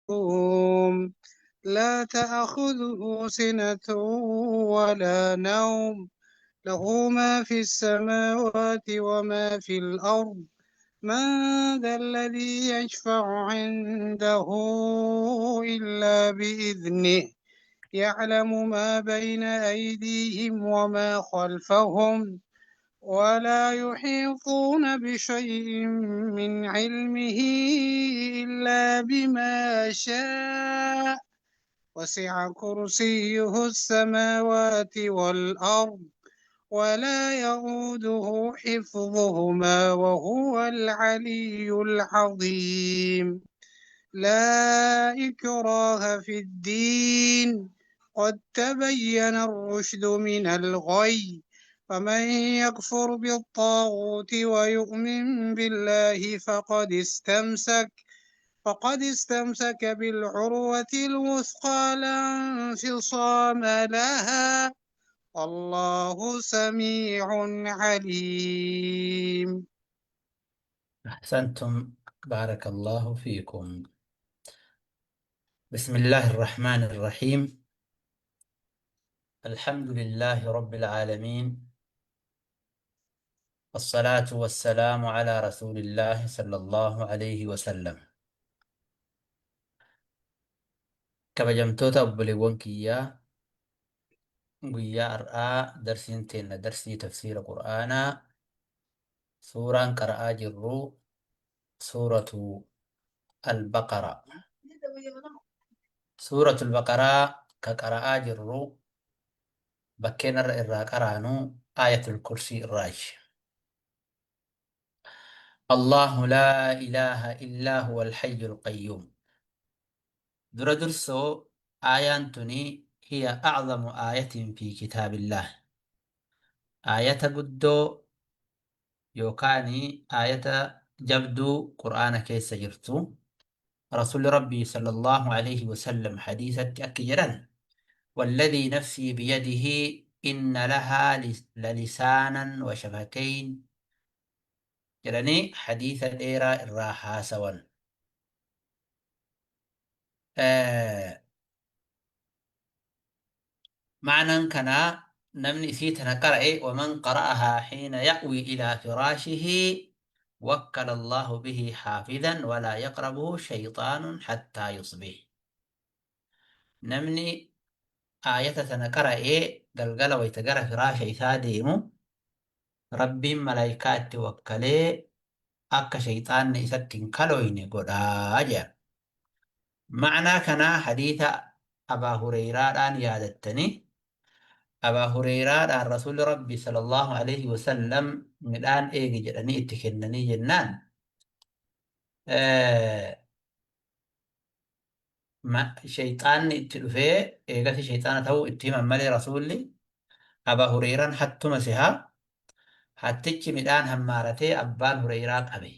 القيوم لا تأخذه سنة ولا نوم له ما في السماوات وما في الأرض من ذا الذي يشفع عنده إلا بإذنه يعلم ما بين أيديهم وما خلفهم ولا يحيطون بشيء من علمه إلا بما شاء وسع كرسيه السماوات والأرض ولا يؤوده حفظهما وهو العلي العظيم. لا إكراه في الدين، قد تبين الرشد من الغي، فمن يكفر بالطاغوت ويؤمن بالله فقد استمسك بالعروة الوثقى لا انفصام لها، الله سميع عليم. أحسنتم، بارك الله فيكم. بسم الله الرحمن الرحيم. الحمد لله رب العالمين، والصلاة والسلام على رسول الله صلى الله عليه وسلم. Kabajamtoota obboleewwan kiyyaa, guyyaa har'aa darsiin teenna darsii tafsiira Qur'aanaa. Suuraan qara'aa jirru suuratu Al-Baqara. Suuratu Al-Baqaraa ka qara'aa jirru bakkeen irra irraa qaraanu Aayatul Kursii irraayi. Allahu laa ilaaha illaa huwa al-hayyul qayyuum. Dura dursoo aayaan tuni hiya a'zamu aayatin fi kitaabillaah. Aayata guddoo yookaan aayata jabduu Qur'aana keessa jirtu. Rasuulli Rabbii sallallahu alayhi wasallam hadiisatti akki jedhan: والذي نفسي بيده إن لها للسانا وشفتين jedhanii hadiisa dheeraa irraa haasawan. Ma'anaan kanaa namni isii tana qara'e ومن قرأها حين يأوي إلى فراشه وكل الله به حافظا ولا يقربه شيطان حتى يصبح. Namni aayata tana qara'ee galgala wayita gara firaasha isaa deemu, Rabbiin malaayikaa itti wakkalee akka shayxaanni isatti hin kalooyne godhaa jedha. Ma'anaa kanaa hadiisa Abaa Hureyraadhaan yaadattanii, Abaa Hureyraadhaan Rasuulli Rabbi sallallahu alaihi wasallam midhaan eegi jedhanii itti kennanii jennaan, shayxaanni itti dhufee eegasi shayxaana ta'uu itti himan malee, Rasuulli Abaa Hureyraan hattuma sihaa hattichi midhaan hammaaratee Abbaan Hureyraa qabe.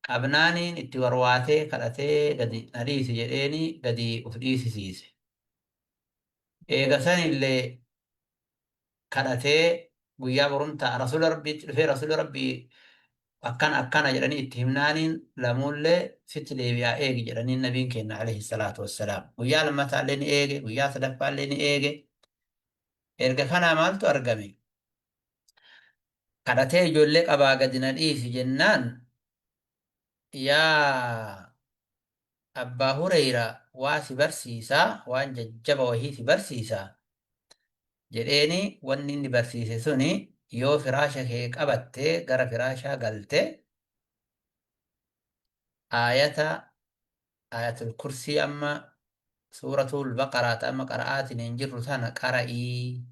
Qabnaaniin itti warwaatee kadhatee gadi na dhiisi jedheeni gadi uf dhiisisiise. Eega sanillee kadhatee guyyaa borumtaa Rasuula Rabbiitti dhufee, Rasuula Rabbii akkana akkana jedhanii itti himnaaniin, lamuullee sitti deebi'aa eegi jedhaniin nabiin keenya alayhi salaatu wassalaam. Guyyaa lammataallee ni eege, guyyaa sadaffaallee ni eege. Erga kanaa maaltu argame? Kadhatee ijoollee qabaa gadi na dhiisi jennaan, yaa Abbaa Hureyra, waa si barsiisaa, waan jajjaba wahii si barsiisaa jedheeni. Wanni inni barsiise suni, yoo firaasha kee qabatte gara firaashaa galte, aayata Aayatul Kursii amma Suuratul Baqaraa ta amma qara'aatiin hin jirru tana qara'ii,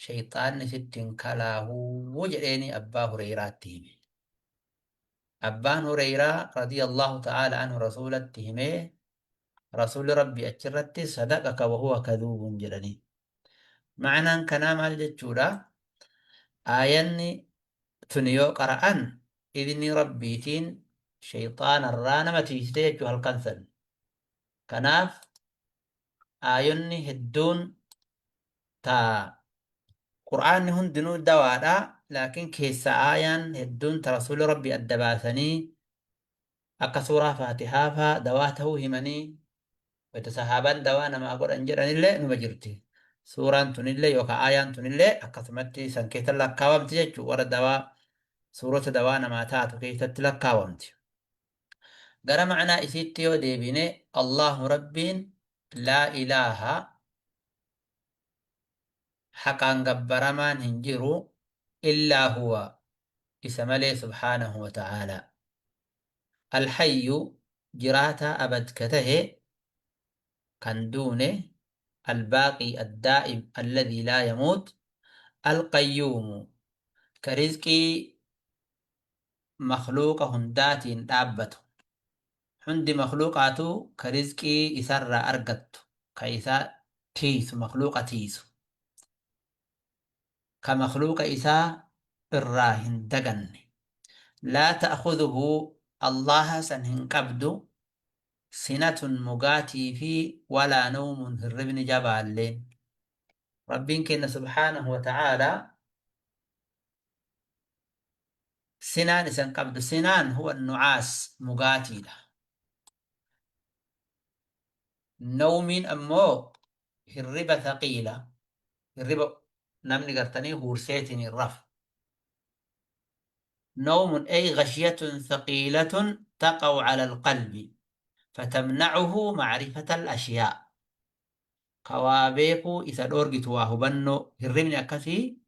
shayxaanni sitti hin kalaahuu jedheeni Abbaa Hureyraatti hime. Abbaan Hureyraa radiyallahu ta'ala anhu Rasuulatti himee, Rasuulli Rabbii achirratti sadaqaka wa huwa kadhuubun jedhanii. Ma'anaan kanaa maal jechuudha? Aayanni tuni yoo qara'an idnii Rabbiitiin shayxaanarraa nama tiisite jechuu halkan san. Kanaaf aayonni hedduun ta Qur'aanni hundinuu dawaadha, laakiin keessa aayaan hedduun ta Rasuulli Rabbii adda baasanii Akka suuraa Faatihaa faa dawaa ta'uu himanii wayta sahaabaan dawaa namaa godhan jedhanillee numa jirti. Suuraan tunillee yookaan aayaan tunillee akkasumatti san keessa lakkaawamti jechuudha. Warra dawaa suurota dawaa namaa taatu keessatti lakkaawamti. Gara ma'anaa isiitti yoo deebine, Allahu Rabbiin laa ilaaha haqaan gabbaramaan hin jiru illaa huwa isa malee subhaanahu wa ta'aalaa. Alhayyu jiraataa abad ka tahe kan duune, albaaqii addaa'im alladhii laa yamuut, alqayyuumu ka rizqii makhluuqa hundaatiin dhaabbatu, hundi makhluuqaatuu ka rizqii isarraa argattu, ka isa tiiysu, makhluuqa tiiysu, ka makhluuqa isaa irraa hin daganne. Laa ta'khudhuhu Allaaha san hin qabdu sinatun mugaatii fi walaa nawmun hirribni jabaalleen. Rabbiin keenna subhaanahu wa ta'aalaa sinaan isa hin qabdu. Sinaan huwa nu'aas, mugaatiidha. Nawmiin ammoo hirriba thaqiila, hirriba namni gartanii huurseetiin hin rafu. Nawmun ay ghashiyatun thaqiilatun taqa'u ala alqalbi fatamna'uhu ma'rifata al-ashiyaa. Ka waa beekuu isa dhoorgitu, waa hubannoo, hirribni akkasii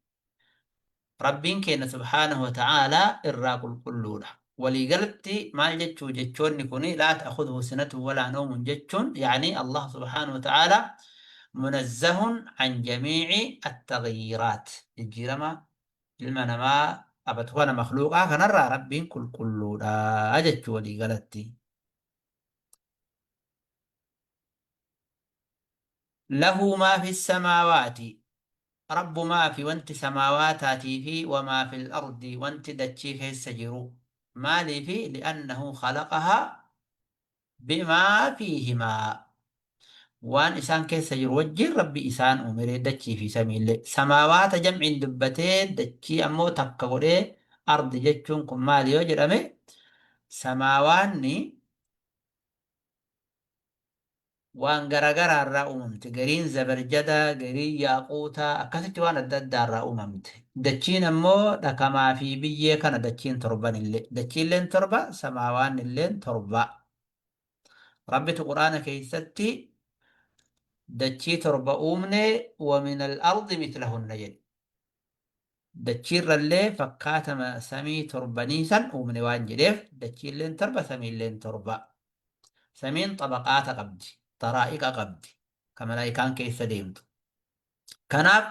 Rabbiin keenya subhaanahu wa ta'aalaa irraa qulqulluudha. Waliigalatti maal jechuu jechoonni kuni, laa ta'khudhuhu sinatun walaa nawmun jechuun, yaani Allah subhaanahu wa ta'aalaa munazzahun an jamii'i at-taghyiiraat, jijjiirama ilma namaa qabatu kana, makhluuqaa kanarraa Rabbiin qulqulluudha jechuu waliigalatti. Lahu maa fi samaawaati, Rabbumaa fi wanti samaawaataatii fi wamaa fil ardi wanti dachii keessa jiru. Maaliifi? Li'annahu khalaqahaa bimaa fiihimaa, waan isaan keessa jiru wajjin Rabbi isaan uumere, dachii fi samiillee. Samaawaata jamciin dubbatee dachii ammoo takka godhee ardi jechuun kun maali yoo jedhame, samaawaanni waan garagaraa irraa uumamte. Gariin zabarjada, gariin yaaquuta, akkasitti waan adda addaa irraa uumamte. Dachiin ammoo dhakamaa fi biyyee kana, dachiin torban illee. Dachiilleen torba, samaawaan illeen torba. Rabbitu Qur'aana keessatti dachii torba uumne, wa min al-ardi mithlahunna jedhe. Dachiirrallee fakkaatama samii torbanii san uumne waan jedheef, dachiilleen torba, samiilleen torba. Samiin xabaqaata qabdi, xaraa'iqa qabdi, ka malaa'ikaan keessa deemtu. Kanaaf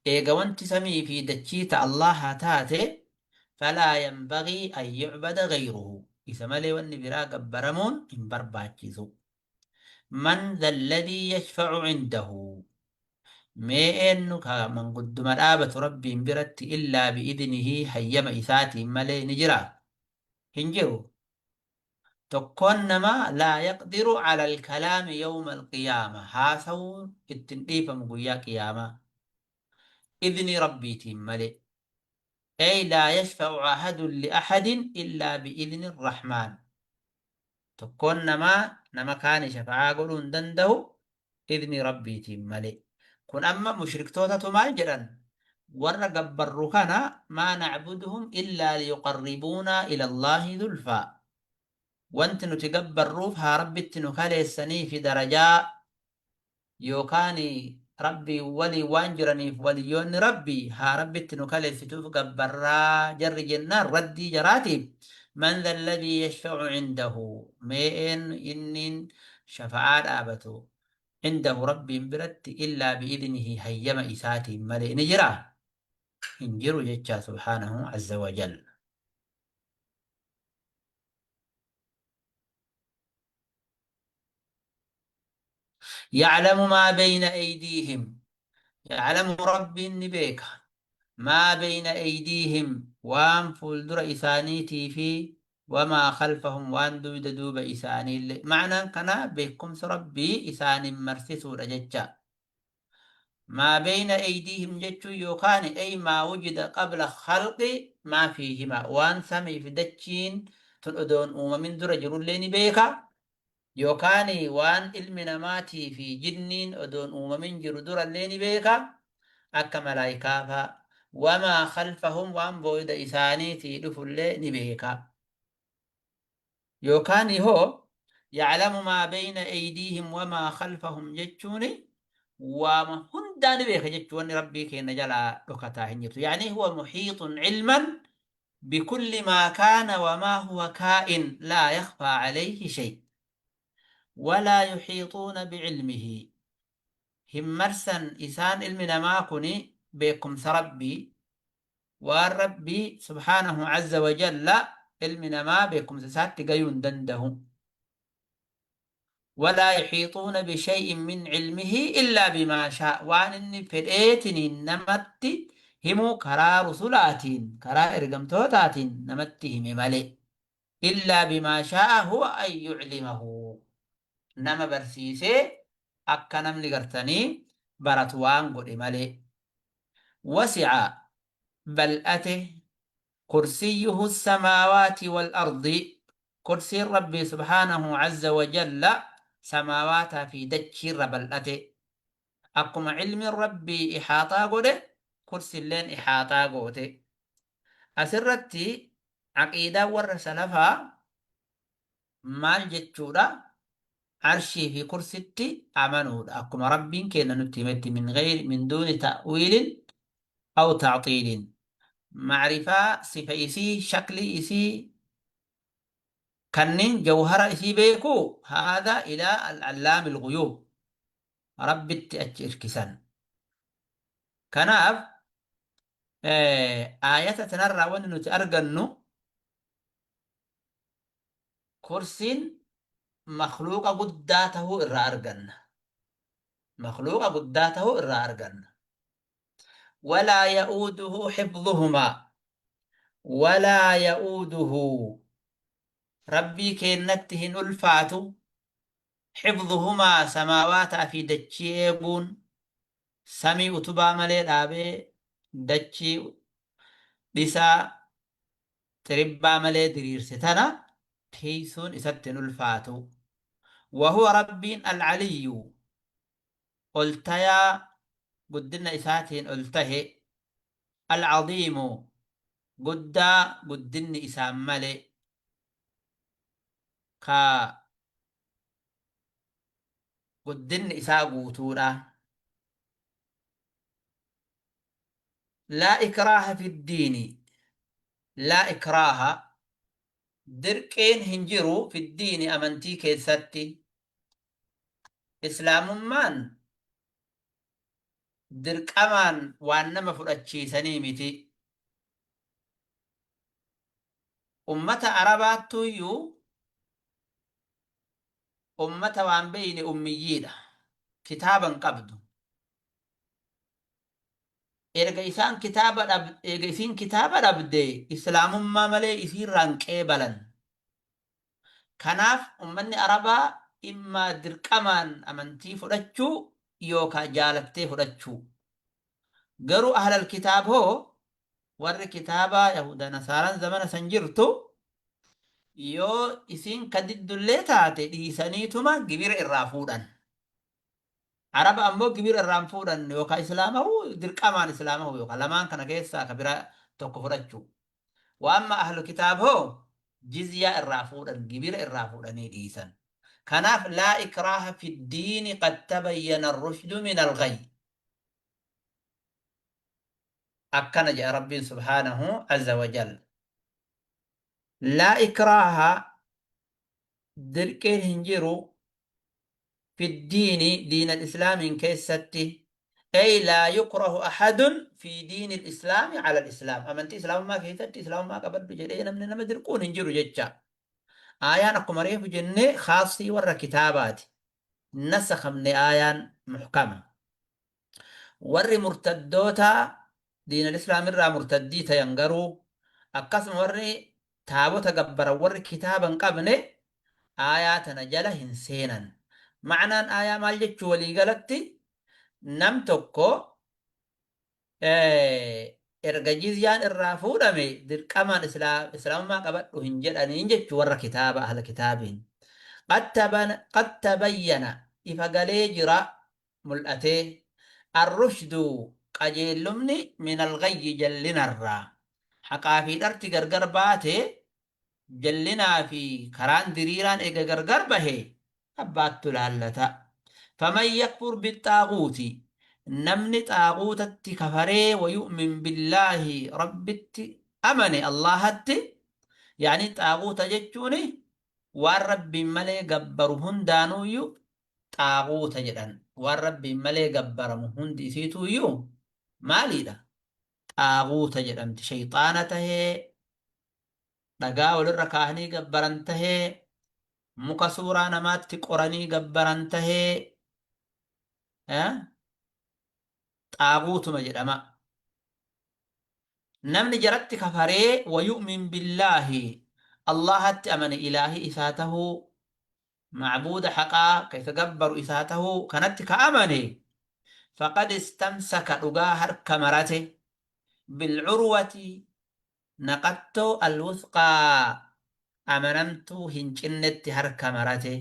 eega wanti samii fi dachii ta Allaahaa taate, falaa yanbaghii an yu'bada ghayruhu, isa malee wanni biraa gabbaramuun hin barbaachisu. Man dhalladhii yashfa'u cindahu, mee eennu ka mangudduma dhaabatu Rabbiin biratti, illaa bi'idhnihii hayyama isaatiin malee ni jiraa? Hin jiru. Tokkoon namaa laa yaqdiru cala alkalaami yawma alqiyaama, haasawuun itti hin dhiifamu guyyaa qiyaamaa idnii Rabbiitiin malee. Ay laa yashfa'u ahadun li'ahadin illaa bi'idhni arrahmaan. Tokkoon namaa nama kaani shafa'aa godhuu hin dandahu idnii Rabbiitiin malee. Kun amma mushriktootatu maal jedhan? Warra gabbarru kana maa na'buduhum illaa liyuqarribuunaa ilallaahi zulfaa. Wanti nuti gabbarruuf haa Rabbitti nu kaleessaniifi darajaa, yookaan Rabbii waliin waan jiraniif waliyyoonni Rabbii haa Rabbitti nu kaleessituuf gabbarraa jarri jennaan, raddii jaraatiif man dhalladhii yashfa'u cindahu, mee eennu inniin shafa'aa dhaabatu, cindahu Rabbiin biratti, illaa bi'idnihi hayyama isaatiin malee ni jiraa? Hin jiru jechaa subhaanahu azza wa jal. Ya'lamu maa beyna eydiihim, ya'lamu Rabbiin ni beeka, maa beyna eydiihim waan fuuldura isaaniitii fi wamaa khalfahum waan duyda duuba isaaniillee. Ma'naan kanaa beekkumsa Rabbii isaanin marsisuudha jecha. Maa beyna eydiihim jechuun yookaan ey maa wujida qabla khalqi maa fiihimaa, waan samiif dachiin tun odoon uumamin dura jirullee ni beeka. Yookaan waan ilmi namaatii fi jinniin odoon uumamin jiru durallee ni beeka. Akka malaayikaa faa. Wamaa khalfahum waan booda isaaniitii dhufullee ni beeka. Yookaan hoo ya'lamu maa bayna aydiihim wamaa khalfahum jechuun waama hundaa ni beeka jechuun wanni Rabbii keenya jalaa dhokataa hin jirtu. Yaani huwa muhiixun ilman bikulli maa kaana wamaa huwa kaa'in laa yakhfaa alayhi shay. Walaa yuhiixuuna bicilmihi. Hin marsan isaan ilmi namaa kuni beekumsa Rabbii waan Rabbii subhaanahu azza wa jalla ilmi namaa beekumsa isaatti gayuu hin dandahu. Walaa yuhiixuuna bishay'in min cilmihi illaa bimaa shaa waan inni fedheetiniin namatti himuu karaa rusulaatiin karaa ergamtootaatiin namatti hime malee. Illaa bimaa shaa'a huwa an yuclimahu nama barsiisee akka namni gartanii baratu waan godhe malee. Wasi'a bal'ate kursiyyuhu samaawaati wal ardi kursiin Rabbii subhaanahu azza wa jalla samaawaataa fi dachiirra bal'ate. Akkuma ilmiin Rabbii ihaaxaa godhe kursilleen ihaaxaa goote. Asirratti aqiidaan warra salafaa maal jechuudha? Arshii fi kursitti amanuudha. Akkuma Rabbiin keenya nutti himetti min ghayri min duuni ta'wiilin aw ta'xiilin. Ma'rifaa sifa isii, shaklii isii, kanneen jawhara isii beekuu haadha ilaa al-allaamil ghuyuub. Rabbitti achi irkisan. Kanaaf aayata tanarraa wanni nuti argannu kursiin makhluuqa guddaa tahuu irraa arganna. Makhluuqa guddaa tahuu irraa arganna. Walaa ya'uuduhu hifdhuhumaa. Walaa ya'uuduhu Rabbii keennatti hin ulfaatu Hifdhuhumaa samaawaataa fi dachii eeguun, samii utubaa malee dhaabee dachii dhisaa xiribbaa malee diriirse tana tiiysuun isatti hin ulfaatu. Wahuwa Rabbiin al-Aliyyu ol tayaa guddinna isaatiin ol tahe, al-Aziimu guddaa guddinni isaan male ka guddinni isaa guutuudha. Laa ikraaha fi ddiini laa ikraaha dirqiin hin jiru fi ddiini amantii keessatti. Islaamummaan dirqamaan waan nama fudhachiisanii miti. Ummata Arabaattuuyyuu ummata waan beeyne ummiyyiidha. Kitaaba hin qabdu. Erga isaan kitaaba dhab erga isiin kitaaba dhabde islaamummaa malee isiirraa hin qeebalan. Kanaaf ummanni Arabaa immaa dirqamaan amantii fudhachuu yookaa jaalattee fudhachuu. Garuu ahlal kitaab hoo warri kitaabaa Yahuda Nasaaraan zamana san jirtu yoo isiin ka diddullee taate dhiisaniituma gibira irraa fuudhan. Araba ammoo gibira irraa hin fuudhan yookaan islaamahu dirqamaan islaamahu yookaan lamaan kana keessaa ka bira tokko fudhachuu. Wa amma ahlu kitaab hoo jizyaa irraa fuudhan gibira irraa fuudhanii dhiisan. Kanaaf laa ikraaha fi diini qad tabayyana ar-rushdu min al-ghayy. Akkana jedha Rabbiin subhaanahu azza wa jalla. Laa ikraaha dirqiin hin jiru fi diini diin al-islaamiin keessatti ay laa yukrahu ahadun fi diini al-islaami ala al-islaam. Amantii islaamummaa keessatti islaamummaa qabadhu jedhee namni nama dirquun hin jiru jecha. Aayaan akkuma reefu jennee khaasii warra kitaabaati. Nasakhamne aayaan muhkama. Warri murtaddootaa diinal islaam irraa murtaddii tayan garuu akkasuma warri taabota gabbaran warri kitaaba hin qabne aayaa tana jala hin seenan. Ma'anaan aayaa maal jechuu walii galatti nam tokko Erga jizyaan irraa fuudhame dirqamaan islaamummaa qabadhu hin jedhaniin jechu warra kitaaba ahla kitaabiin. Qad tabayyana ifa galee jira mul'atee arrushdu qajeellumni minal ghayyi jallinarraa. Haqaa fi dharti gargar baate jallinaa fi karaan diriiraan eega gargar bahe abbaattu laallata. Faman yakfur bixxaaguuti namni xaaguutatti kafaree wayu'min billaahi rabbitti amane Allaahatti yaani xaaguuta jechuun waan rabbiin malee gabbaru hundaanuuyyu xaaguuta jedhan waan rabbiin malee gabbaramu hundi isiituuyyu maaliidha xaaguuta jedhamti shayxaana tahee dhagaa walirra kaahanii gabbaran tahee muka suuraa namaatti qoranii gabbaran tahee xaaguutuma jedhama. Namni jaratti kafaree wayu'min billaahi Allahatti amane ilaahi isaa tahuu macbuuda haqaa ka isa gabbaru isaa tahuu kanatti ka amane faqad istamsaka dhugaa harka marate bilcurwati naqattoo alwuthqaa amanamtuu hin cinnetti harka marate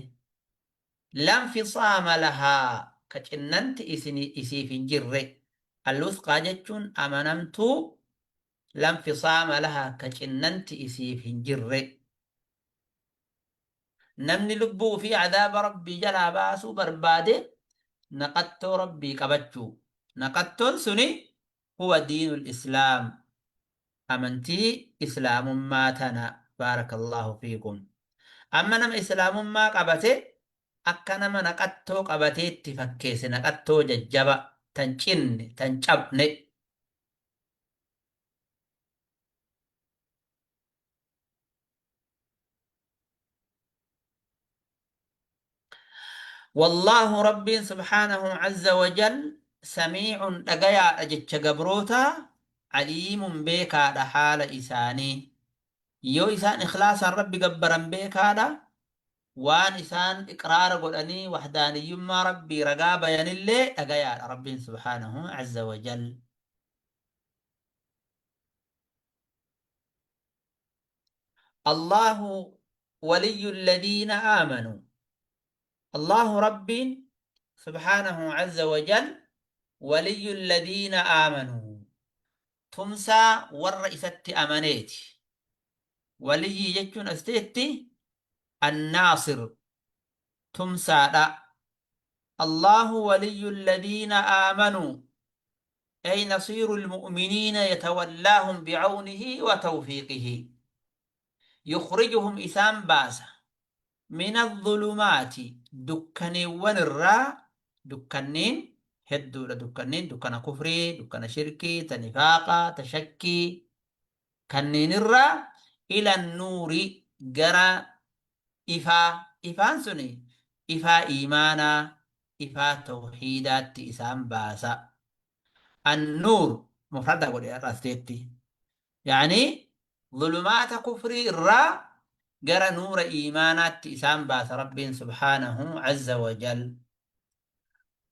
lanfisaama lahaa ka cinnanti isiif hin jirre alwuthqaa jechuun amanamtuu lanfisaama lahaa ka cinnanti isiif hin jirre namni lubbuu ufii adaaba rabbii jalaa baasuu barbaade naqattoo rabbii qabachuu naqattoon suni huwa diinul islaam amantii islaamummaa tana baarakallaahu fiikum amma nama islaamummaa qabate akka nama naqattoo qabateetti fakkeesse naqattoo jajjaba tan cinne tan cabne Wallaahu Rabbiin subhaanahu azza wa jal samiicun dhagayaadha jecha gabrootaa aliimun beekaadha haala isaanii yoo isaan ikhlaasaan Rabbi gabbaran beekaadha waan isaan iqraara godhanii wahdaaniyyummaa Rabbii ragaa bayanillee dhagayaadha Rabbiin subhaanahu azza wa jal. Allahu waliyyu alladhiina aamanu Allahu Rabbiin subhaanahu azza wa jal waliyyu alladhiina aamanu tumsaa warra isatti amaneeti. Waliyyii jechuun as ta'etti annaasir tumsaadha. Allahu waliyyu alladhiina aamanuu أي نصير المؤمنين يتولاهم بعونه وتوفيقه يخرجهم إسان باسا من الظلمات دكانيوان الرا دكانين هدو دكانين دكان كفري دكان شركي تنفاقا تشكي كنين الرا إلى النور جرى إفا إفان سني إفا إيمانا إفا توحيدات إسان باسا النور مفردة godhe har'a as teetti. Yani zulumaata kufrii irraa gara nuura iimaanaatti isaan baasa Rabbiin subhaanahu azza wa jal.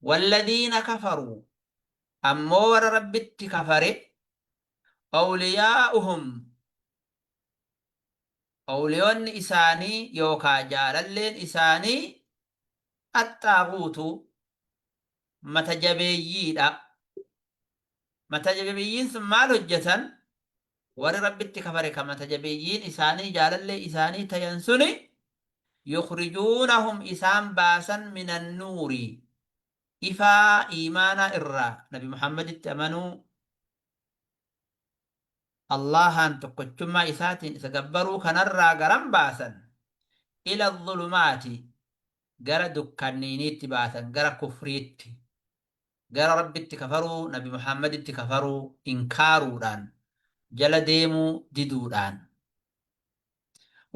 Walladiina kafaruu ammoo warra Rabbitti kafare awliyaa'uhum awliyoonni isaanii yookaa jaalalleen isaanii axxaaguutu mata jabeeyyiidha. Mata jabeeyyiin sun maal hojjetan? Warri Rabbitti kafare ka mata jabeeyyiin isaanii jaalallee isaanii tayan suni yukhrijuunahum isaan baasan minan nuuri ifaa iimaanaa irraa Nabi Muhammaditti amanuu Allahaan tokkochummaa isaatiin isa gabbaruu kanarraa garan baasan ila dhulumaati gara dukkanniiniitti baasan gara kufriitti gara Rabbitti kafaruu Nabi Muhammaditti kafaruu inkaaruudhaan jala deemuu diduudhaan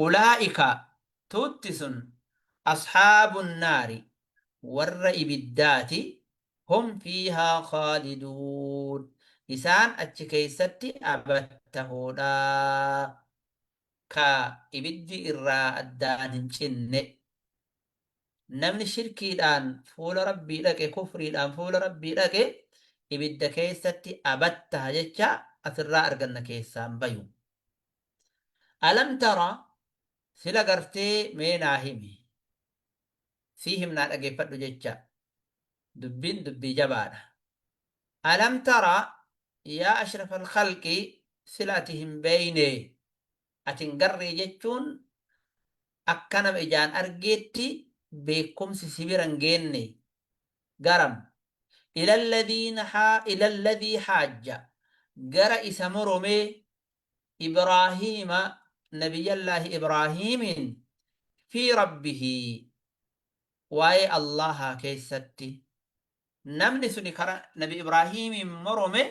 ulaa'ika tuutti sun ashaabun naari warra ibiddaati hum fiihaa khaaliduun isaan achi keessatti abattahoodha ka ibiddi irraa addaan hin cinne. Namni shirkiidhaan fuula Rabbii dhaqe, kufriidhaan fuula Rabbii dhaqe, ibidda keessatti abattaha jecha asirraa arganna keessaan bayu. Alam tara sila gartee mee naa himi. Sii himnaa dhageeffadhu jecha. Dubbiin dubbii jabaadha. Alam tara yaa ashrafal khalqi sila ati hin beeyne ati hin garree jechuun akka nama ijaan argeetti beekumsi si bira hin geenne garam ilalladhii haajja gara isa moromee Ibraahiima nabiyyallaahi Ibraahiimiin fi rabbihi waa'ee Allaahaa keessatti namni suni kara nabi Ibraahiimiin morome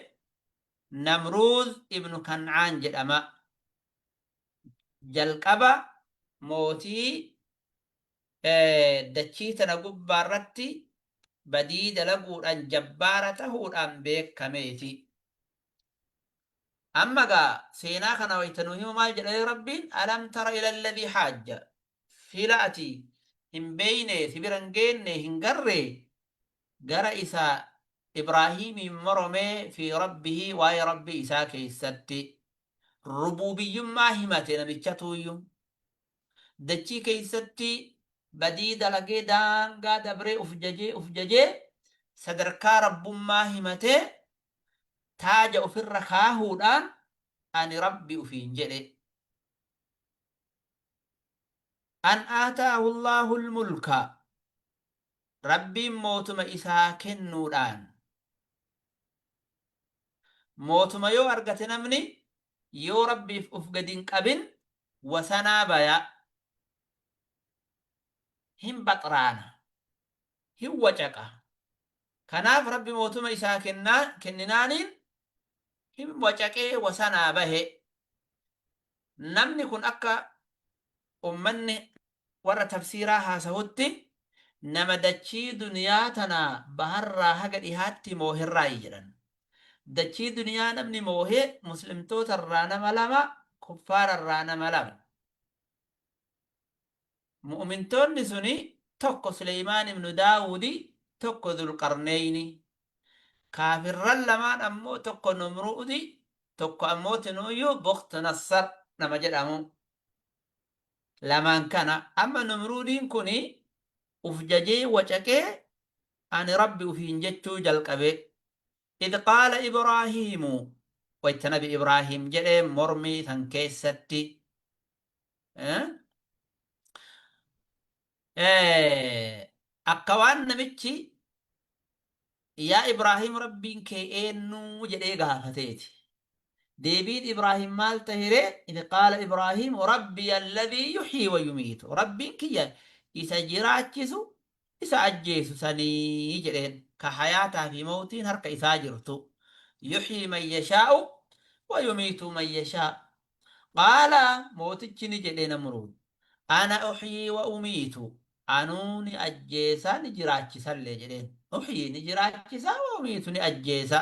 Namruuz ibnu Kan'aan jedhama. Jalqaba mootii dachii tana gubbaa irratti badii dalaguudhaan jabbaara tahuudhaan beekameeti. Amma gaa seenaa kana wayta nu himu maal jedhee Rabbiin alam tara ila alladhii haajja sila ati hin beeyne si bira hin geenne hin garre gara isa Ibraahiimiin moromee fi rabbihii waa'ee rabbii isaa keessatti rubuubiyyummaa himate namichatuuyyu dachii keessatti badii dalagee daangaa dabree uf jajee uf jajee sadarkaa rabbummaa himatee taaja ufirra kaahuudhaan ani rabbi ufiin jedhe. An aataahu Allaahul mulka Rabbiin mootuma isaa kennuudhaan mootuma yoo argate namni yoo Rabbiif uf gadi hin qabin wasanaa baya hin baxraana hin wacaqa Kanaaf Rabbi mootuma isaa kenninaaniin hin wacaqee wasanaa bahe. Namni kun akka ummanni warra tafsiiraa haasahutti nama dachii duniyaa tana baharraa haga dhihaatti mooherraayi jedhan. Dachii duniyaa namni moohe muslimtootarraa nama lama, kuffaararraa nama lama. Mu'umintoonni suni tokko Suleymaan ibnu Daawudi, tokko Dhulqarneyni. Kaafirran lamaan ammoo tokko Numruudi, tokko ammoo tinuuyyuu Bukht Nassar nama jedhamu. Lamaan kana. Amma Numruudiin kuni uf jajee wacaqee ani Rabbi ufiin jechuu jalqabe. Idh qaala Ibraahiimu wayta nabi Ibraahiim jedhee mormii san keessatti. Akka waan namichi yaa Ibraahim Rabbiin kee eennuu jedhee gaafateeti. Deebiin Ibraahim maal tahiree? Idh qaala Ibraahim Rabbi alladhii yuhyii wa yumiitu. Rabbiin kiyya isa jiraachisu isa ajjeesu sanii jedheen. Ka hayaataa fi mawtiin harka isaa jirtu. Yuhyii man yashaa'u wa yumiitu man yashaa. Qaala mootichi ni jedhe Namruud, Ana uhyii wa umiitu, anuu ni ajjeesa ni jiraachisallee jedheen. Uhyii ni jiraachisa wa umiitu ni ajjeesa.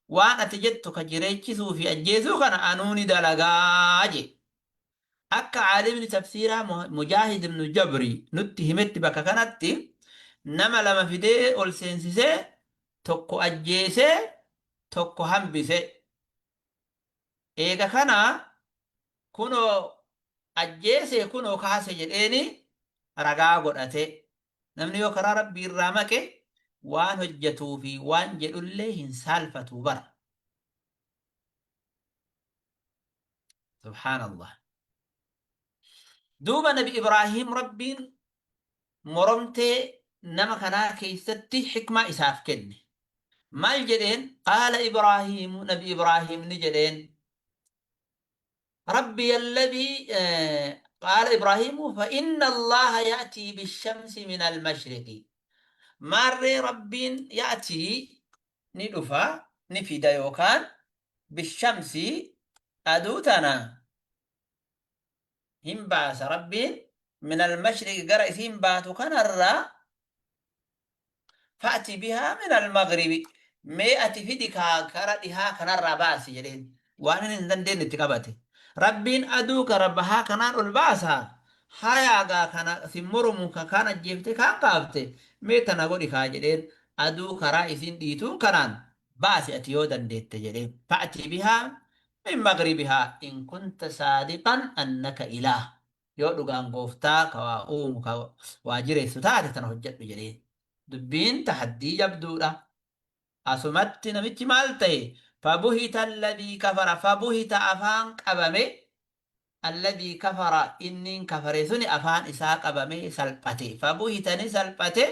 Waan ati jettu ka jireechisuu fi ajjeesuu kana anuu ni dalagaa je. Akka aalimni tafsiiraa Mujaahid ibnu Jabri nutti himetti bakka kanatti nama lama fidee ol seensisee tokko ajjeesee tokko hambise. Eega kana kunoo ajjeese kunoo kaase jedheeni ragaa godhate. Namni yoo karaa Rabbii irraa maqe waan hojjatuu fi waan jedhullee hin saalfatu bara. Subhaanallah. Duuba Nabi Ibraahiim Rabbiin moromtee nama kanaa keessatti hikmaa isaaf kenne. Maal jedheen? Qaala Ibraahiimu Nabi Ibraahiim ni jedheen. Rabbi alladhii qaala Ibraahiimu fa inna Allaha ya'tii bishamsi min al-mashriqi. Maarree Rabbiin ya'tii ni dhufa ni fida yookaan bishamsi aduu tana hin baasa Rabbiin minal mashriqi gara isiin baatu kanarraa fa'ati bihaa minal maghribi mee ati fidi kaa kara dhihaa kanarraa baasi jedheen waan inni hin dandeenye itti qabate Rabbiin aduu kara bahaa kanaan ol baasa hayaa gaa kana sin moromu ka kaan ajjeefte kaan kaafte mee tana godhi kaa jedheen aduu karaa isiin dhiituun kanaan Baasi ati yoo dandeette jedheen. Fa'ati bihaa min magribihaa in kunta saadiqan annaka ilaah. Yoo dhugaan gooftaa ka waa uumu ka waa jireessu taate tana hojjadhu jedheen. Dubbiin tahaddii jabduudha. Asumatti namichi maal ta'e? Fabuhita alladhii kafara fabuhita afaan qabame alladhii kafara inniin kafare suni afaan isaa qabamee salphate. Fabuhita ni salphate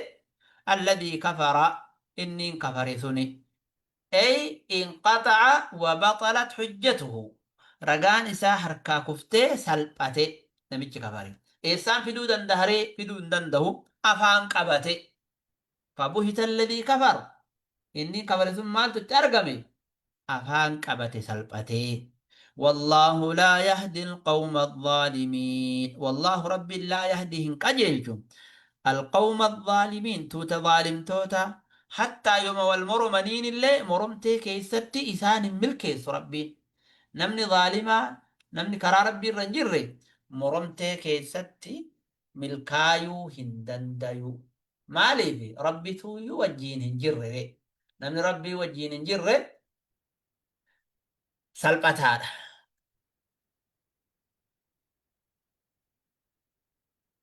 alladhii kafara inniin kafare suni. Ay inqaxa'a wa baxalat hujjatuhu. Ragaan isaa harkaa kuftee salphate namichi kafare. Eessaan fiduu dandaharee? Fiduu hin dandahu. Afaan qabate. Fabuhita alladhii kafar. Inni kafare sun maaltu itti argame? Afaan qabate salphatee. Wallaahu laa yahdi alqawma alzaalimiin. Wallaahu Rabbiin laa yahdi hin qajeelchu. Alqawma alzaalimiin tuuta zaalimtoota hattaa yoma wal moromaniin illee moromtee keessatti isaan hin milkeessu Rabbiin. Namni zaalimaa namni karaa Rabbii irra hin jirre moromtee keessatti milkaayuu hin dandayu. Maaliif Rabbituuyyuu wajjiin hin jirre ree. Namni Rabbii wajjiin hin jirre salphataadha.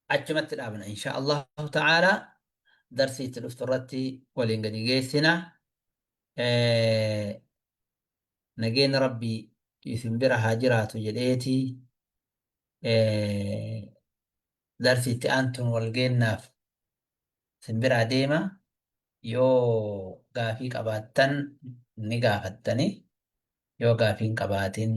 Achumatti dhaabna insha Allahu ta'ala darsii itti dhuftu irratti waliin gadi geessina. Nageenya Rabbii isin bira haa jiraatu jedheeti darsii itti aantuun wal geennaaf isin biraa deema. Yoo gaafii qabaattan ni gaafattani. Yoo gaafii hin qabaatin